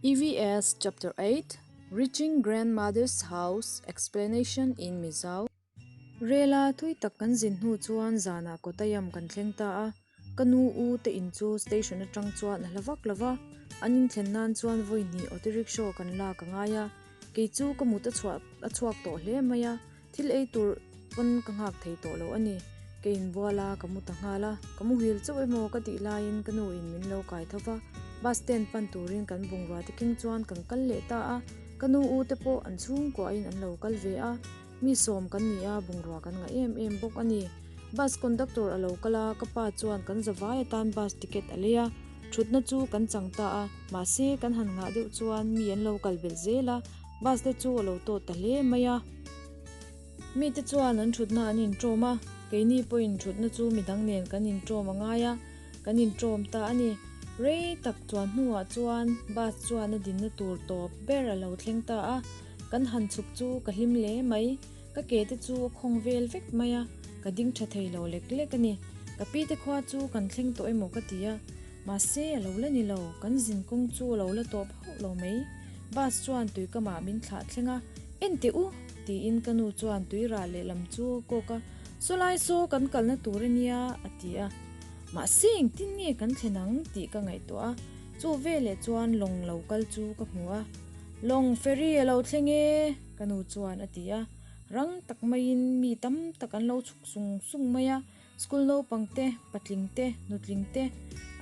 EVS Chapter 8 Reaching Grandmother's House Explanation in Mizo Rela thui tak kan zin hnu chuan zanah Kottayam kan thleng ta a, ka nu u te in chu station atang chuan a hla vak lo va, an inthlen nan chuan vawi hnih auto rickshaw kan lak a ngai a, kei chu ka mut a chhuah a chhuak tawh hle mai a. Thil ei tur pawn ka nghak thei tawh lo a ni. Ka inbual a, ka mu ta nghal a. Ka muhil chauh emaw ka tih laiin ka nu in min lo kai tho va. Bus stand pan turin kan bungrua te keng chuan kan kal leh ta a. Ka nu u te pawh an chhungkuahin an lo kal ve a. Mi sawm kan ni a, bungrua kan ngah em em bawk a ni. Bus conductor a lo kal a, ka pa chuan kan zavai atan bus ticket a lei a. Thutna chu kan chang ta a, mahse kan han nghah deuh chuan mi an lo kal belh zel a. Bus te chu a lo tawt ta hle mai a. Mite chuan an thutna an inṭawm a, keini pawhin thutna chu midang nen kan inṭawm a ngai a, kan inṭawm ta a ni. Rei tak chuan hnuah chuan bus chuan a dinna tur tawp ber a lo thleng ta a, kan han chhuk chu ka hlim hle mai. Ka ke te chu a khawng vel vek mai a, ka ding tha thei lo lek lek a ni. Ka pi te khua chu kan thleng tawh emaw ka ti a, mahse a lo la ni lo, kan zin kawng chu a lo la tawp hauh lo mai. Bus chuan tui kamah min thlah thleng a, En teh u! tiin ka nu chuan tui rah lehlam chu a kawk a, Sawlai saw kan kalna tur a nia, a ti a. Mahse engtin nge kan thlen ang tih ka ngaihtuah a, chu veleh chuan lawng lo kal chu ka hmu a. Lawng ferry a lo thleng e! ka nu chuan a ti a. Rang tak maiin mi tam tak an lo chhuk sung sung mai a. School naupang te, patling te, nutling te,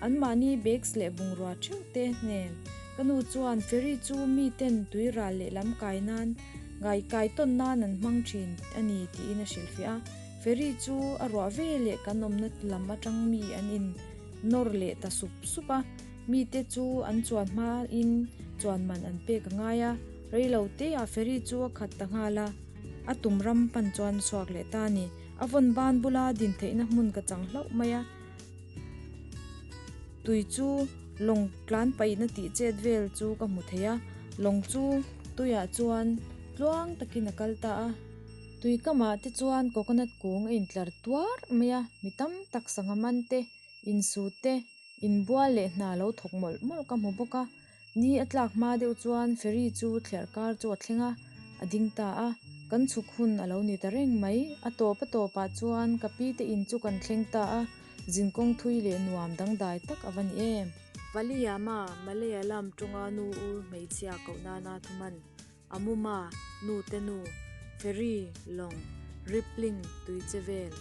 anmahni bags leh bungrua theuh te nen ka nu chuan ferry chu mi ten tui ral leh lam kai nan ngai kai tawn nan an hmang thin a ni tiin a hrilhfiah a. Ferry chu a ruah ve leh kan awmna lam atang mi an in nawr leh ta sup sup a, mite chu an chuan hmain chuan man an pek a ngai a, rei lo te ah ferry chu a khat ta nghal a, a tum ram pan chuan chhuak leh ta a ni. A vawn ban bula din theihna hmun ka chang hlauh mai a, tui chu lawng tlan paihna tih chet vel chu ka hmu thei a, lawng chu tuiah chuan tluang takin a kal ta a. Tui kamah te chuan coconut kung a intlar tuar mai a, mi tam tak sangha man te, insut te, Inbual leh hna lo thawk mawlh mawlh ka hmu bawk a, ni a tlak hma deuh chuan ferry chu thliar kar chu a thleng a, a ding ta a, kan chhuk hun a lo ni ta reng mai. A tawp a tawpah chuan ka pi te in chu kan thleng ta a, zinkawng thui leh nuam dangdai tak a va ni em. Valiyama, Malayalam tawnga nu u hmeichhia koh nana thuman, Amuma, nu te nu, ferry, lawng, rippling, tui che vel.